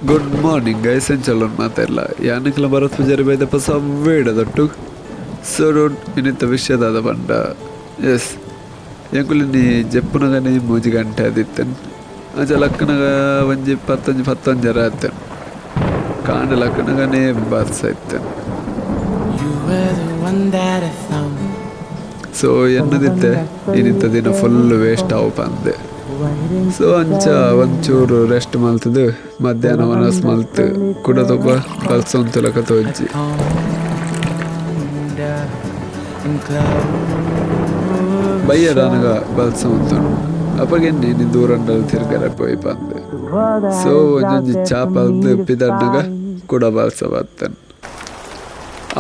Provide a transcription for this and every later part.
Good morning guys, ಎಂಚಲನ್ ಮಾತೆರ್ಲ? ಯಾನಕ್ಲ ಭರತ್ ಪೂಜಾರಿ ಬೈದ ಪೊಸ ವೇಡದೊಟ್ಟು. ಸೊ ಇನ್ನಿತ ವಿಷಯದಾದ ಪಂಡ, ಎಸ್, ಎಂಕುಲಿನಿ ಜೆಪ್ಪುನಗನೆ 3 ಗಂಟೆ ಆದಿತ್ತನ್. ಅಂಚ ಲಕ್ಕನಗ ಒಂಜಿ ಪತ್ತೊಂಜಿ ಪತ್ತೊಂಜರ ಆತನ್. ಕಾಂಡೆ ಲಕ್ಕನಗನೆ ಬರ್ಸ ಇತ್ತನ್. You were the one that I found. So ಎನ್ನದಿತ್ತೆ ಇನ್ನಿತ್ತ ದಿನ ಫುಲ್ ವೇಸ್ಟ್ ಆವು ಪಂದೆ. ಸೊ ಅಂಚ ಒಂಚೂರು ರೆಸ್ಟ್ ಮಲ್ತದು, ಮಧ್ಯಾಹ್ನ ವನಸ್ ಮಲ್ತ್ ಕುಡ ತೊಪ್ಪ ಬಲ್ಸೊಂತುಲಕ ತೋಜಿ. Calmed and close. ಬಯ್ಯಡಾನಗ ಬಲ್ಸೊಂತುಂಡು. ಅಪಗೆನ್ನಿ ಇನಿ ದೂರಂಡಲ್ ತಿರ್ಗರೆ ಪೋಯಿ ಪಂದೆ. ಸೊ ಒಂಜೊಂಜಿ ಚಾಪಲ್ದು ಪಿದಡ್ನಗ ಕುಡ ಬಲ್ಸ ಬತ್ತನ್.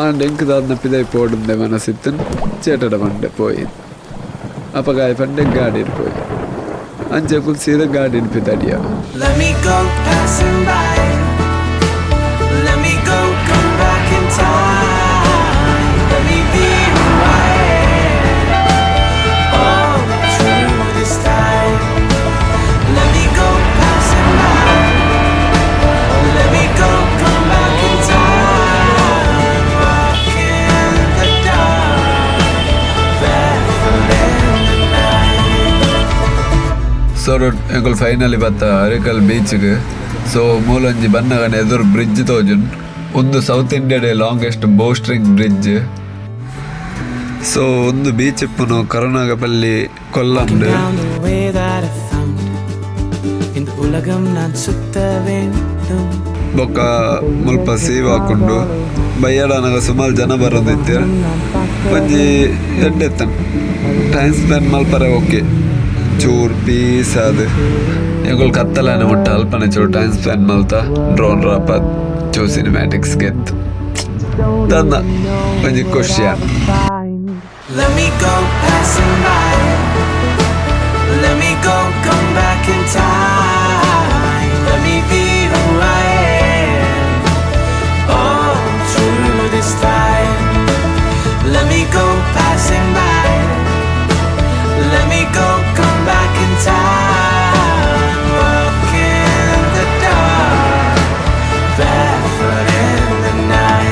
ಆಂಡ್ ಎಂಕ್ ದಾದ್ನ ಪಿದೈ ಪೋಡುಂದೆ ಮನಸಿತ್ತನ್. ಚೇಟಡ ಪಂಡೆ ಪೋಯಿ. ಅಪಗ ಆಯೆ ಪಂಡೆ ಗಾಡಿಡ್ ಪೋಯಿ. ಅಂಚ ಕುಲ್ ಸೀದ ಗಾಡಿಡ್ ಪಿದಡಿಯ. Let me go passing by. Let me go come back in time. Let me be who I am. Oh, true this time. Let me go passing by. Let me go come back in time. Walk in the dark, barefoot in the night. So ಎಂಕುಲು finally ಬತ್ತ ಅರಿಕಲ್ ಬೀಚ್ಗೆ. ಸೊ ಮೂಲೊಂಜಿ ಬನ್ನಗನೆ ಎದುರು bridge ತೋಜುನ್. ಒಂದು south ಇಂಡಿಯಾಡೆ longest ಬೋ string bridge. ಸೊ ಒಂದು beach ಇಪ್ಪುನು ಕರುನಾಗಪಲ್ಲಿ ಕೊಲ್ಲಂಡ್. Down the way that I found. இந்த உலகம் நான் சுத்த வேண்டும். ಬೊಕ್ಕ ಮುಲ್ಪ ಸೀ ವಾಕುಂಡು. ಬಯ್ಯಡನಗ ಸುಮಾರು ಜನ ಬರೋದಿತ್ತೆರ್. ಒಂಜಿ ಎಡ್ಡೆತ್ತನ್ ಟೈಮ್ ಸ್ಪೆಂಡ್ ಮಲ್ಪರೆ. ಓಕೆ, ಚೂರ್ ಪೀಸ್ ಅದು. ಎಂಕುಲು ಕತ್ತಲಾನ ಮುಟ್ಟ ಅಲ್ಪನೆ ಚೂರು ಟೈಮ್ ಸ್ಪೆಂಡ್ ಮಲ್ತ, ಡ್ರೋನ್ ರಾಪ, ಚೂರು ಸಿನಿಮ್ಯಾಟಿಕ್ಸ್ ಗೆತ್ ತನ್ನ ಒಂಜಿ ಖುಷಿಯ. Let me go passing by. Let me go come back in time. Let me be who I am. Oh, true this time. Let me go passing by. Let me go come back in time. Walk in the dark, barefoot in the night.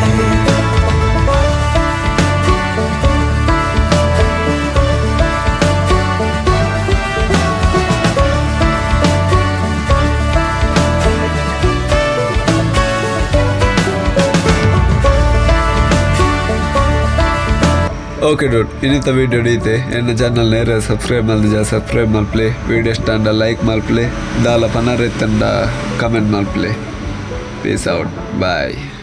Okay Dude, ಇನ್ನಿತ video ಈತೆ. ಎನ್ನ channel ನೇರ subscribe ಮಲ್ದಿಜ, subscribe ಮಲ್ಪ್ಲೆ. Video ಇಷ್ಟ like ಮಲ್ಪ್ಲೆ. ದಾಲ paneer ಇತ್ತಂಡ comment ಮಲ್ಪ್ಲೆ. Peace out, bye.